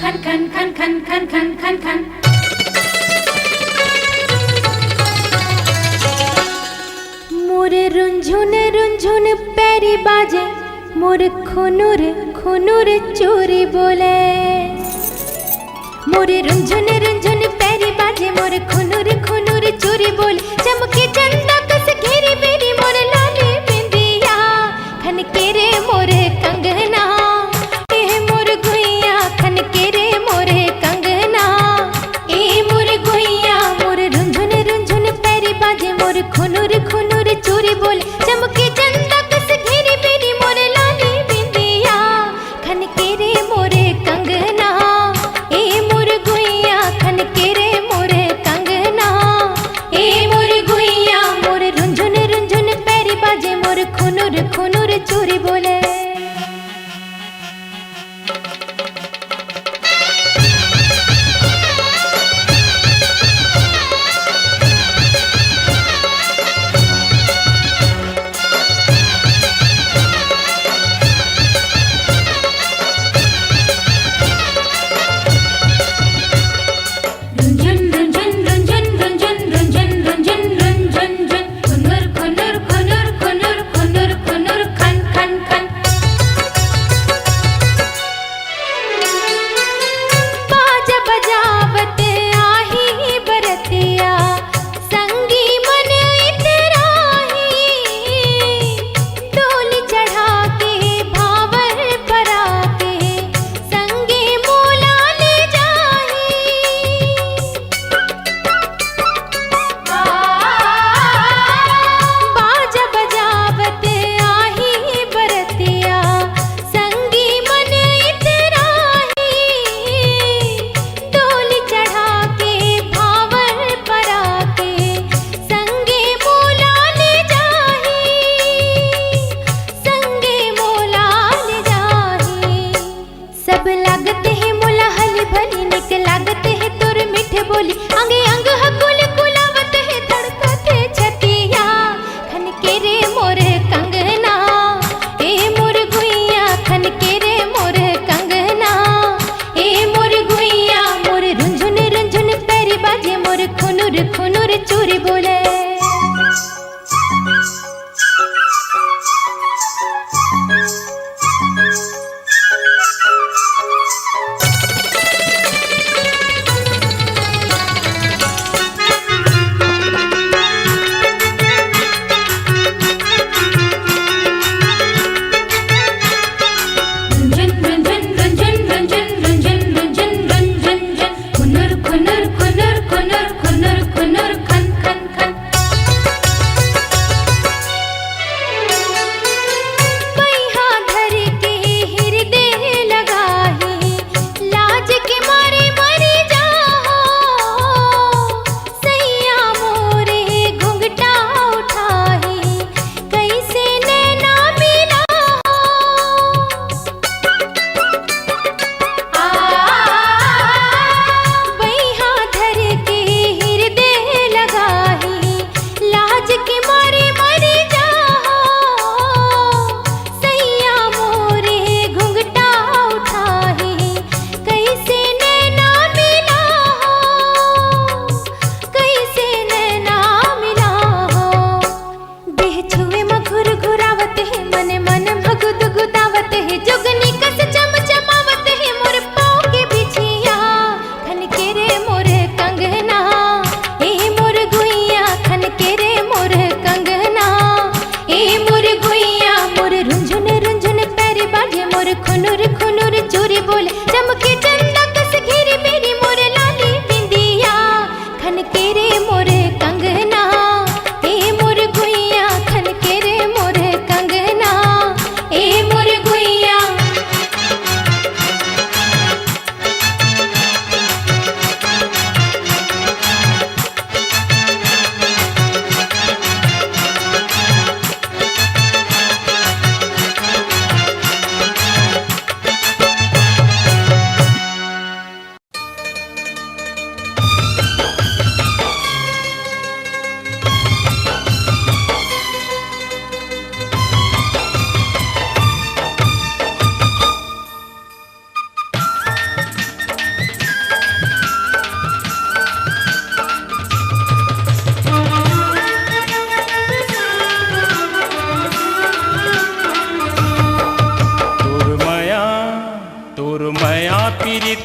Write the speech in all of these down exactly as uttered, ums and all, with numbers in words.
खन खन खन खन खन खन खन। मोर रुंझुन रुंझुन पैरी बाजे, मोर खुनुर खुनुर चूरी बोले। मोर रुंझुन रुंझुन पैरी बाजे, मोर खुनुर खुनुर चूरी बोले। चमके चंदा कस घेरी बेरी मोर लाली बिंदिया, खन के रे मोर कंगना, ए मोर गुइया, खन के रे मोर कंगना, ए मोर गुइया। मोर रुंझुन रुंझुन पैरी बाजे, मोर खुनुर खुनुर चूरी बोले। चमके चंदा कस घेरी बेरी मोर लाली बिंदिया, खन के रे मोर कंगना, ए मोर गुइया,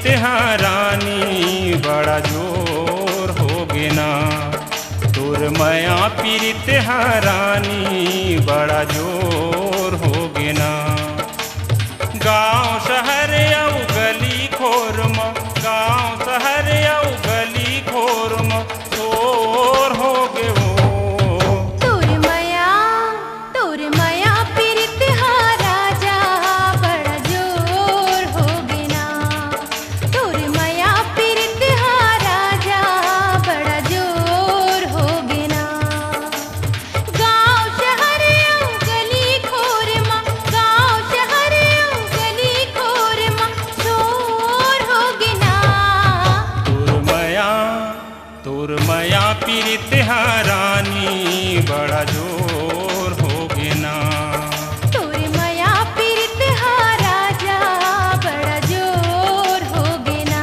तेहा रानी बड़ा जोर होगे ना, तोर मया पीरित हा रानी बड़ा जोर होगे ना। गांव शहर अउ गली खोर म, गांव शहर अउ गली खोर म शोर होगे वो। तोर मया, तोर मया पीरित हा राजा बड़ा जोर होगे ना। तोर मया पीरित हा राजा बड़ा जोर होगे ना। गांव शहर अउ गली खोर म, गांव शहर अउ गली खोर म शोर होगे ना। तोर मया, तोर मया पीरित हा रानी बड़ा जोर होगे ना। तोर मया पीरित हा राजा बड़ा जोर होगे ना।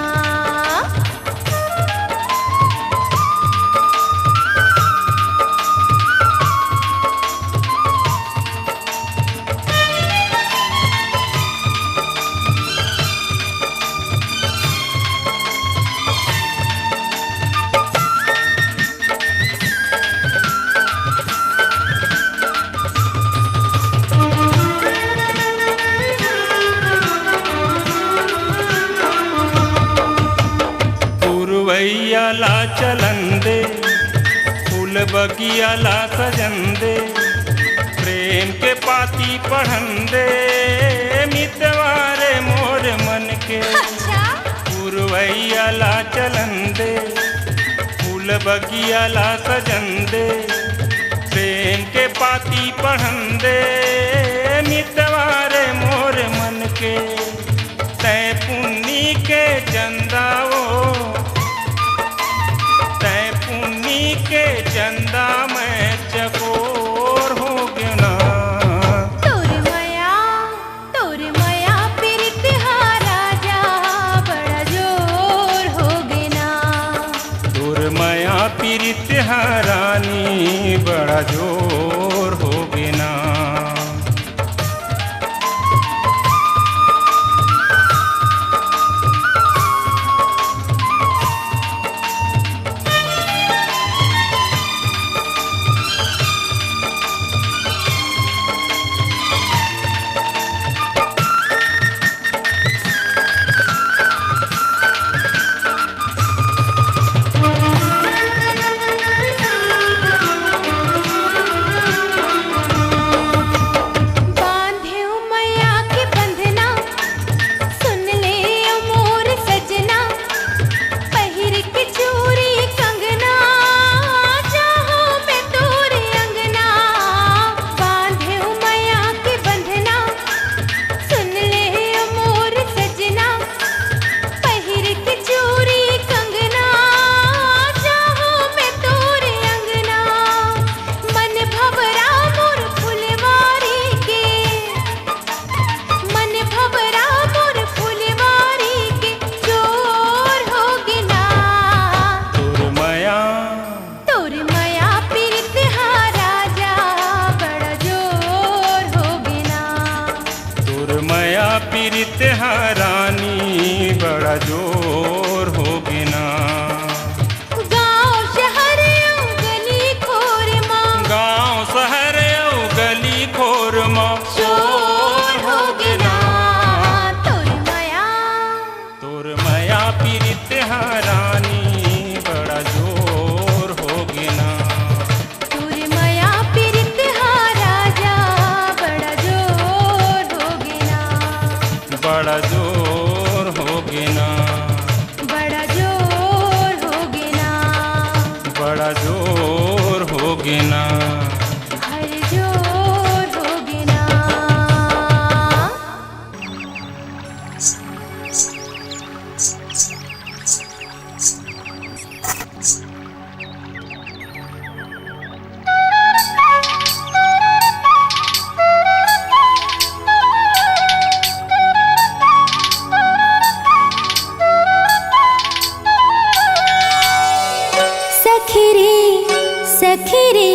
पुरवैया ला चलन दे, फूल बगिया ला सजन दे, प्रेम के पाती पढ़न दे, मितवा रे मोर मन के। अच्छा। पुरवैया ला चलन दे, फूल बगिया ला सजन दे, प्रेम के पाती पढ़न दे, मितवा रे मोर मन के। तैं पुन्नी के चंदा वो, तैं पुन्नी के चंदा मैं चकोर होगे ना। तोर मया, तोर मया पीरित हा राजा बड़ा जोर होगे ना। तोर मया पीरित हा रानी बड़ा जोर होगे ना। बांधेव मया के बंधना, सुन ले ओ मोर सजना, पहिर के चूरी कंगना, जाहूं मैं तोर अंगना। बांधेव मया के बंधना, सुन ले ओ मोर सजना, पहिर के चूरी कंगना, जाहूं मैं तोर अंगना। मन भंवरा मोर फुलवारी के, मन भंवरा मोर फुलवारी के चोर होगे ना। तोर मया, तोर मया पीरित हा राजा बड़ा जोर होगे ना। तोर मया पीरित हा रानी बड़ा जोर होगे ना। गांव शहर अउ गली खोर म, गांव शहर अउ गली खोर म शोर होगे ना। तोर मया, तोर मया पीरित हा रानी बड़ा जोर होगे ना। तोर मया पीरित हा राजा बड़ा जोर होगे ना। बड़ा जोर होगे ना। बड़ा जोर होगे ना। बड़ा जोर होगे ना। हर जोर होगे ना। सखी रे, सखी रे,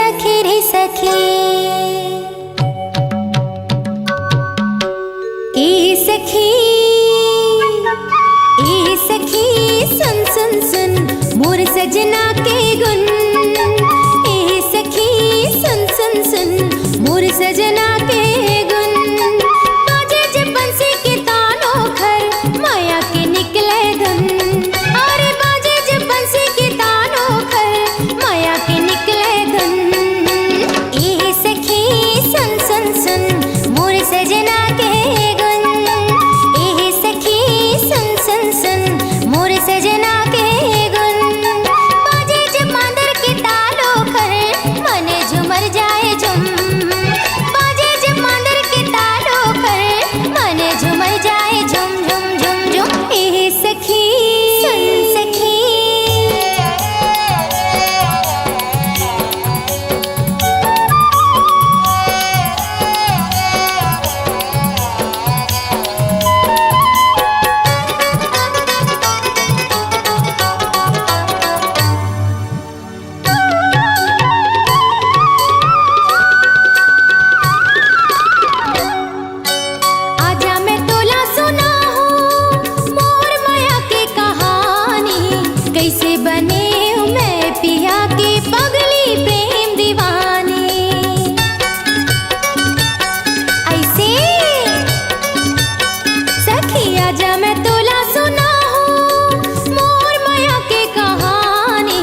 सखी रे सखी। ए सखी, ए सखी, सुन सुन सुन मोर सजना के गुन। ए सखी, सुन सुन सुन मोर सजना के गुन। बाजे जब बंसी के तानो खर, मया के निकले धुन। अरे बाजे जब बंसी के तानो खर, मया के निकले धुन। ए सखी, सुन सुन सुन मोर सजना के गुन। ए सखी, सुन सुन सुन मोर सजना के गुन। बाजे जब मांदर के तालो खर, मन झुमर जाए झुम। बाजे जब मांदर के तालो खर, मन झुमर जाए झुम झुम झुम झुम। ए सखी, सुन सखी। आजा मैं तोला सुनाहूँ मोर मया के कहानी, कैसे बने मैं पिया के पगली प्रेम दीवानी। ऐसे सखी आजा मैं तोला सुनाहूँ मोर मया के कहानी,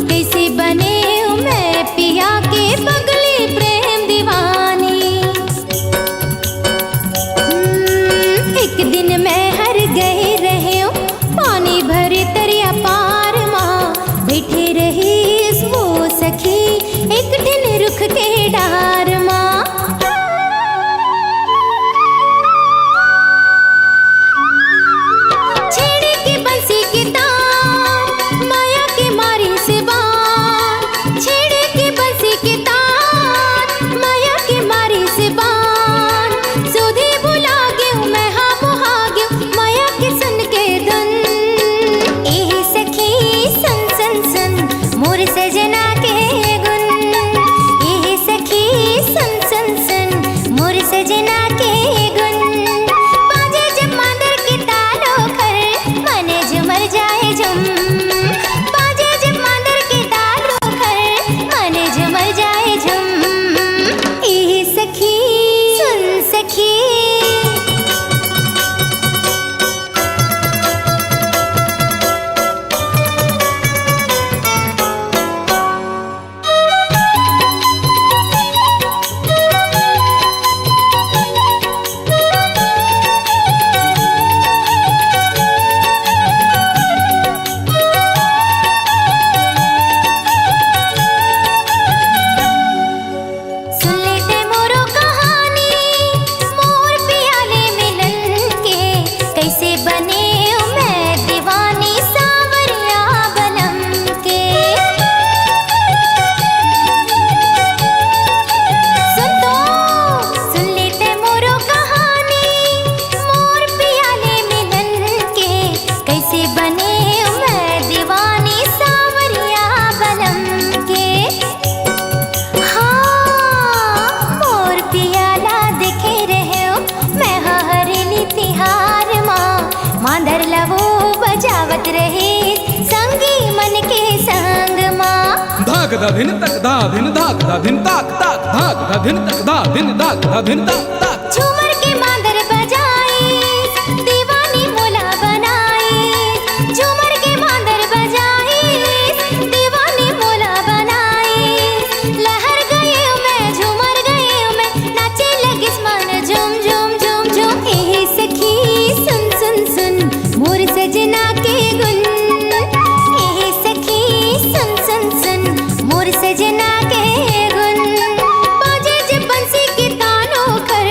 कैसे बने मैं पिया के पगली प्रेम दीवानी। हम्म, एक दिन मैं हर गए रहे पानी भरे तरिया पार मा, बैठे रहीस वो सखी एक ठिन रुख के डार मा। छेड़े के बंसी के तार, मया के मारिस बान। छेड़े के बंसी के तार, मया के मारिस बान। सुधे भुला गेंव मैं हा मोहा गेंव, मया के सुन के धुन। ए सखी सुन सुन सुन मोर सजना के गुन। ए सखी सुन सुन सुन मोर सजना के गुन। बाजे जब मांदर के तालो खर, मन झुमर जाए झुम। बाजे जब मांदर के तालो खर, मन झुमर जाए झुम। ए सखी सुन सखी। सुन ले ते मोरो कहानी, मोर पिया ले मिलन के, कैसे बने मैं दीवानी सांवरिया बलम के। सुन तो, सुन ले ते मोरो कहानी, मोर पिया ले मिलन के, कैसे बने मैं दीवानी सांवरिया बलम के। हाँ, मोर पिया ला देखे रहेंव, मैं हा हरेली तिहार मा, मांदर ला वो बजावत रहे, संगी मन के संग मा। धाक धा धिन तक धा धिन, धाक धा धिन ताक ताक, धाक धा धिन तक धा धिन, धाक धा धिन तक ताक। झूमर के मांदर बजाए, दीवानी मोला बनाए। झूमर के मांदर बजाए, दीवानी मोला बनाए। लहर गएंव मैं, झूमर गएंव मैं, नाचे लगिस मन झुम झुम झुम झुम। ए सखी सुन सुन सुन मोर सजना के गुन। ए सखी सुन सुन सुन मोर सजना के गुन। बाजे जब बंसी के तानो खर,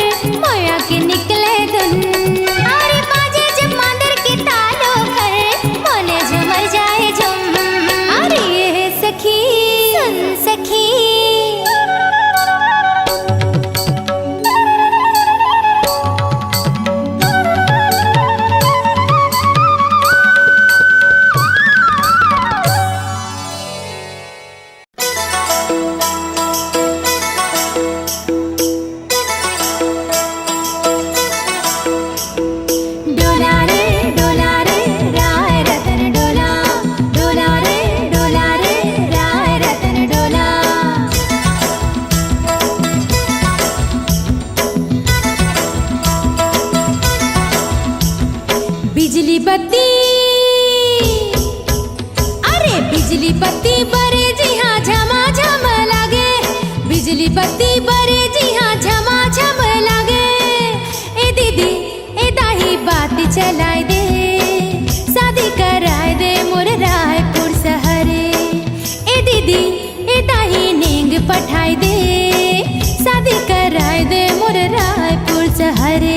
पठाई दे, शादी कराई दे मोर रायपुर सहरे।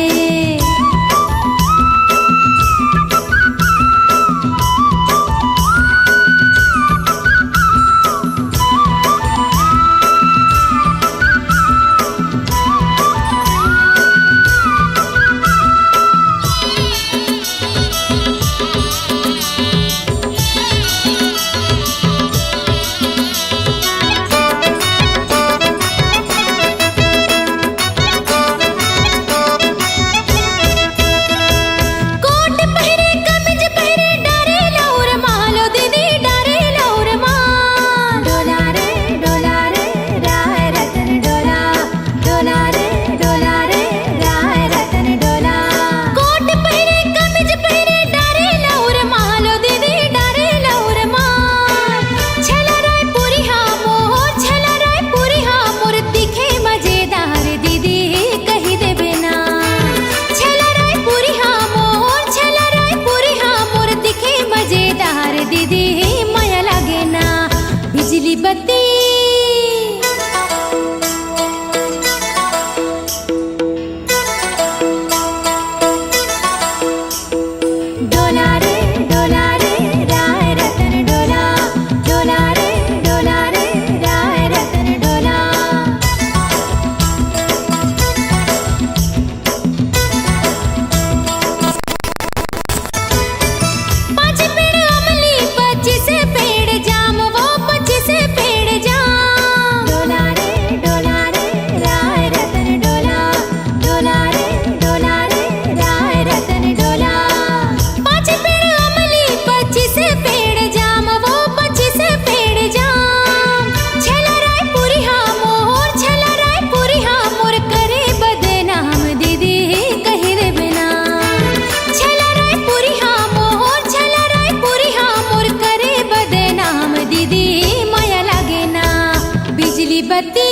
कोट पहिरे, कमीज पहिरे, डारे लउर मालो दीदी, डारे लउर माल। डोला रे, डोला रे, राय रतन डोला। डोला रे, डोला रे, राय रतन डोला। कोट पहिरे, कमीज पहिरे, डारे लउर मालो दीदी, डारे लउर माल। छेला रायपुरी हा मोर, छेला रायपुरी हा मोर, दिखे मजेदार दीदी, कहि देबे ना। छेला रायपुरी हा मोर, छेला रायपुरी हा मोर, दिखे मजेदार दीदी, मया लागे ना बिजली बत्ती। डोला रे, डोला रे, राय रतन डोला। डोला रे, डोला रे, राय रतन डोला। पाँच पेड़ अमली, पच्चीस पेड़ जाम, वो पच्चीस पेड़ जाम। डोला रे, डोला रे, राय रतन डोला। डोला रे, डोला रे, राय रतन डोला। पाँच पेड़ अमली, पच्चीस पेड़ जाम, वो पच्चीस पेड़ जाम। छेला रायपुरी हा मोर, छेला रायपुरी हा मोर, करे बदनाम दीदी, कहि देबे ना। छेला रायपुरी हा मोर, छेला रायपुरी हा मोर, करे बदनाम दीदी, मया लागे ना बिजली बत्ती।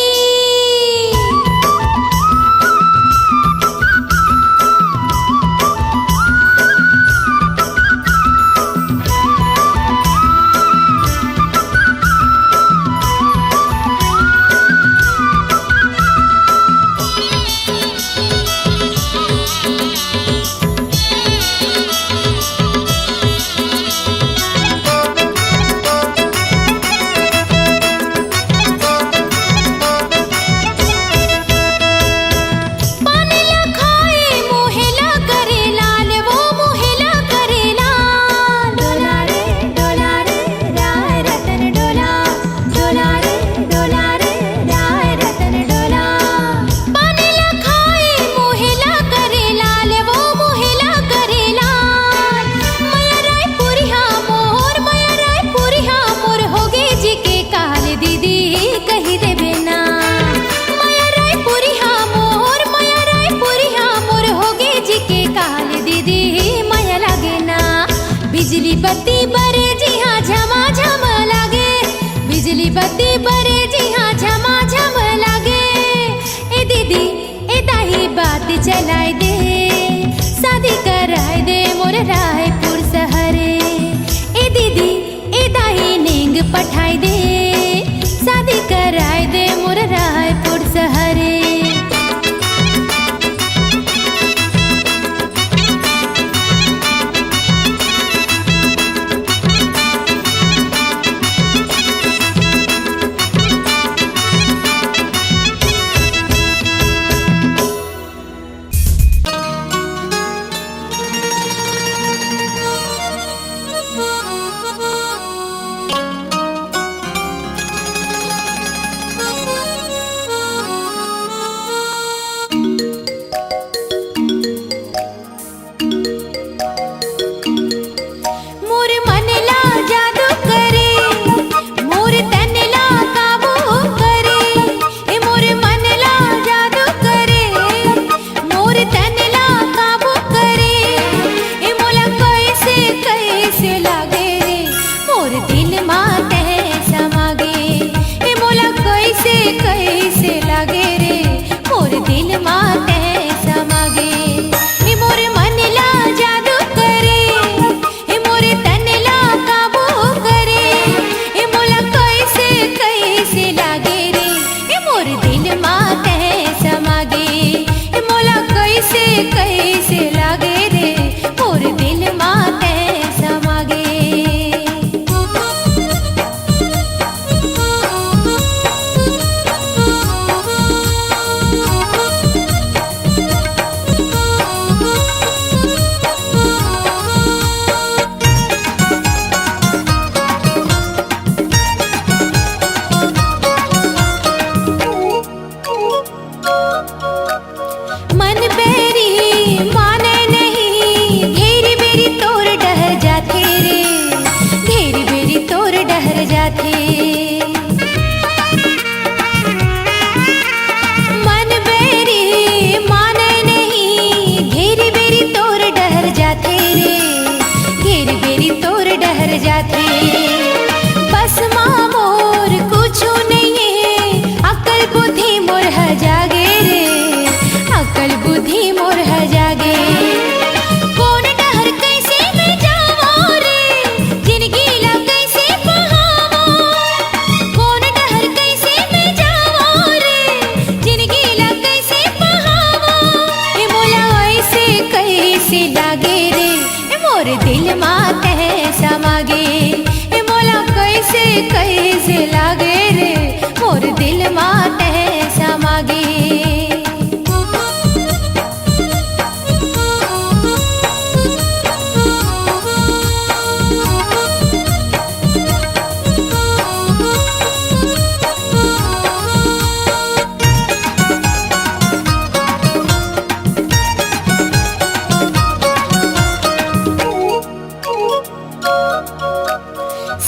कइसे लागे रे, मोर दिल मा तैं समा गे। मन बैरी माने नहीं, घेरी बेरी तोर डहर जाथे रे, घेरी बेरी तोर डहर जाथे। मन बैरी माने नहीं, घेरी बेरी तोर डहर जाथे रे, घेरी बेरी तोर डहर जाथे। बस मा मोर कुछु नइये, अकल बुद्धि मोर ह जागे रे, अकल बुद्धि मोर ह जागे। कोन डहर कइसे मैं जावं रे, जिनगी ला कइसे पहावं? कोन डहर कइसे मैं जावं रे, जिनगी ला कइसे पहावं? ए मोला अइसे कइसे लागे रे, ए मोर दिल मा तैं समा गे। ए मोला कइसे कइसे लागे रे, मोर दिल मा तैं समा गे।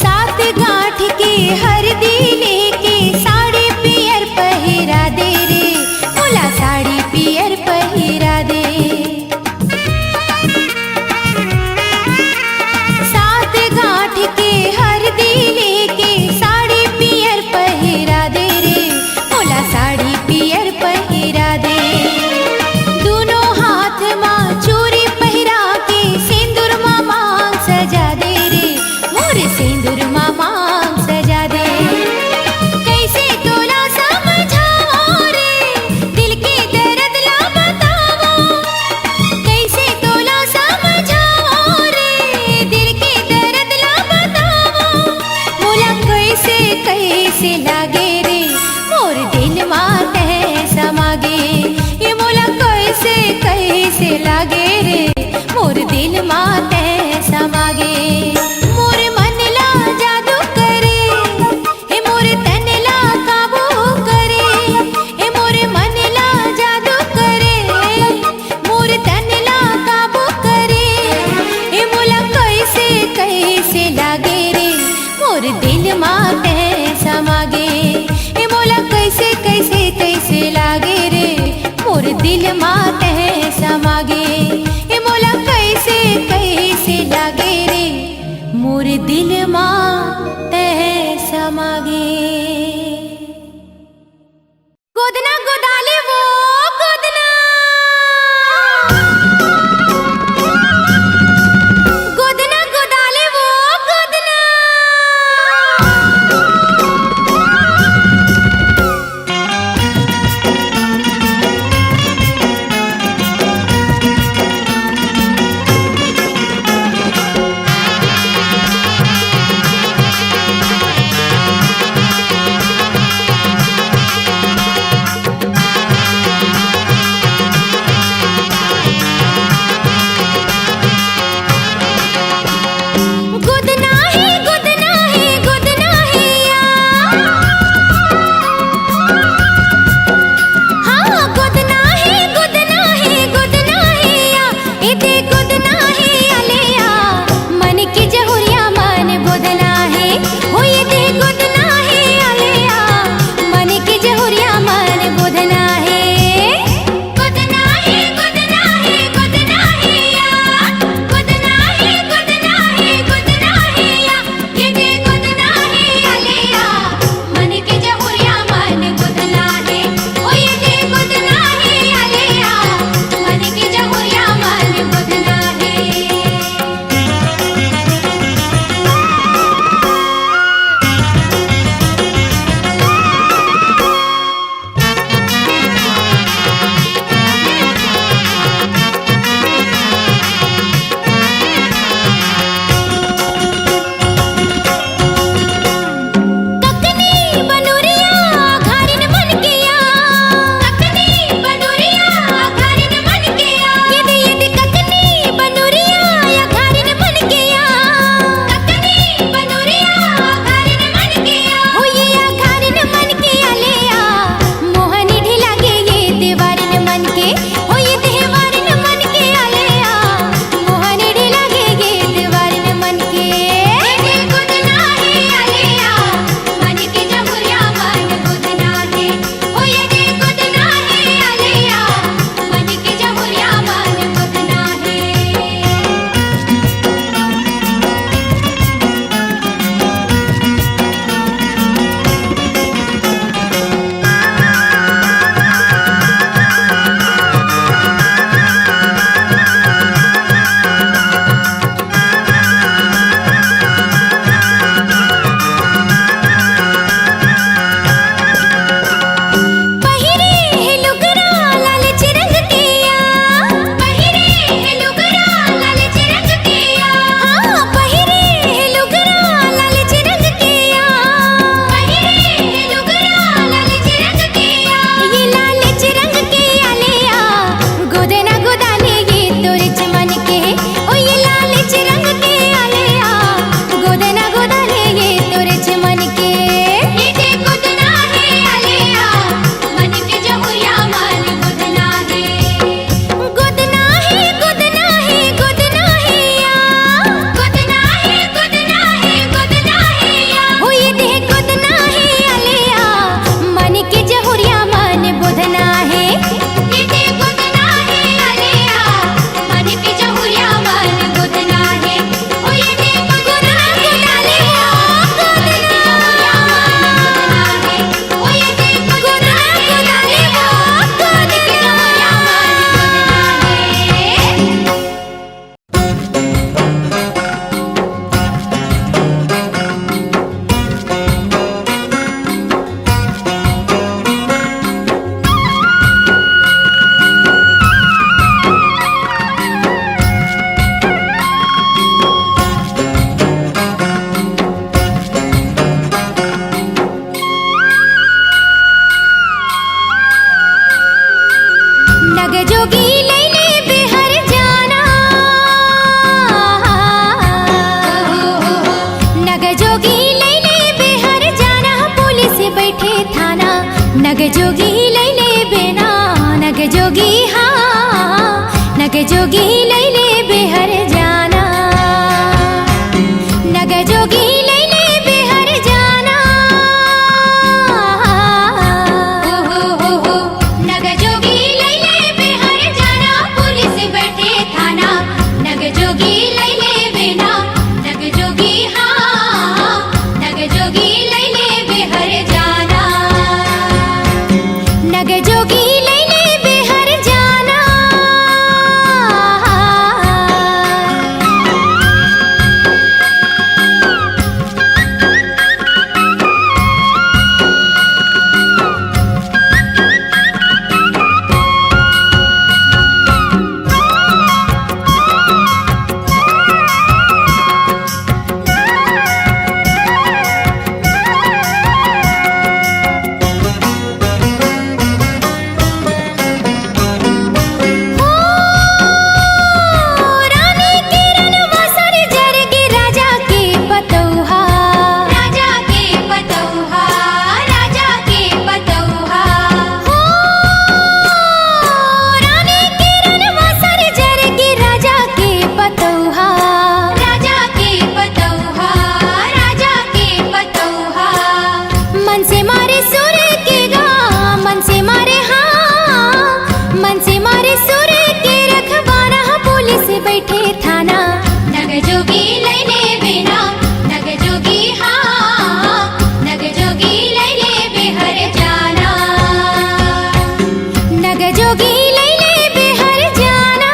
सात गांठ के हरदी लेके साड़ी पियर पहिरा दे रे, मोला साड़ी पियर पहिरा दे। सात गांठ के हरदी लेके साड़ी पियर पहिरा दे रे, मोला साड़ी पियर पहिरा दे। दूनों हाथ मा चूरी पहिरा के सिंदूर मा मांग सजा दे रे, मोर सिंदूर मा मांग सजा दे। कइसे तोला समझावं रे, दिल के दरद ला बतावं। कइसे तोला समझावं रे, दिल के दरद ला बतावं। मोला कइसे कइसे लागे रे, मोर दिल मा तैं समा गे। ए मोला कइसे कइसे लागे रे, मोर दिल मा तैं समा गे। मोर मन ला जादू करे, ए मोर तन ला काबू करे। ए मोर मन ला जादू करे, मोर तन ला काबू करे। ए मोला कइसे कइसे लागे रे, मोर दिल मा तैं समा गे। ए मोला कइसे कइसे कइसे लागे रे, मोर दिल मा तैं समा गे। ए मोला कइसे कइसे लागे रे, मोर दिल मा तैं समा गे। गोदना गोदाले वो गोदना। गोदना गोदाले वो गोदना। नग जोगी लैले बेना, नग जोगी हाँ, नग जोगी लैले बेहर जाना। नग जोगी लैले बेहर जाना। ओ हो हो हो, नग जोगी लैले बेहर जाना। पुलिस बैठे थाना, नग जोगी लैले बेना, नग जोगी हाँ, नग जोगी लैले बेहर जाना। नग जोगी लैले बेहर जाना। ओ रानी किरण वसन जरगी राजा के पतौहा। राजा के पतौहा, राजा के पतौहा। ओ रानी किरण वसन जरगी राजा के पतौहा। राजा के पतौहा, राजा के पतौहा। मन से मारे सुर के गा, मन से मारे हाँ, मन से मारे सुर के रखवाना। पुलिस बैठे थाना, नग जोगी लैले बेना, नग जोगी हाँ, नग जोगी लैले बेहर जाना। नग जोगी लैले बेहर जाना।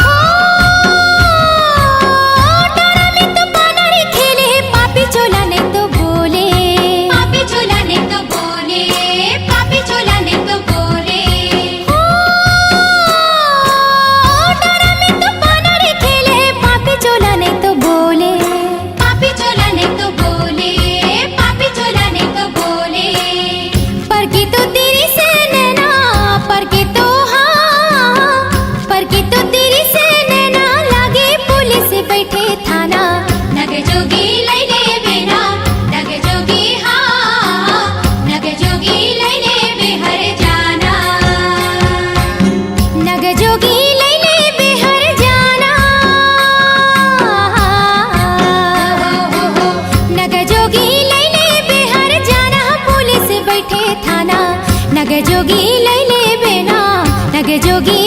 ओ, टोरा में तो बानर खेले, पापी चोला नहीं तो बोले। पापी चोला नहीं तो बोले, पापी चोला नहीं तो बोले। ओ, टोरा में तो बानर खेले, पापी चोला नहीं तो बोले। पापी चोला नहीं तो बोले, पापी चोला नहीं तो बोले। पर के तो तेरी से नैना, पर के तो हाँ, पर के तो तेरी से नैना। लागे पुलिस बैठे थाना, नग जोगी लैले बेना, नग जोगी हाँ, नग जोगी लैले बेहर जाना। नग जोगी लैले बेहर जाना। नग जोगी लैले बेहर जाना, पुलिस बैठे थाना। नग जोगी लैले बेना, नग जोगी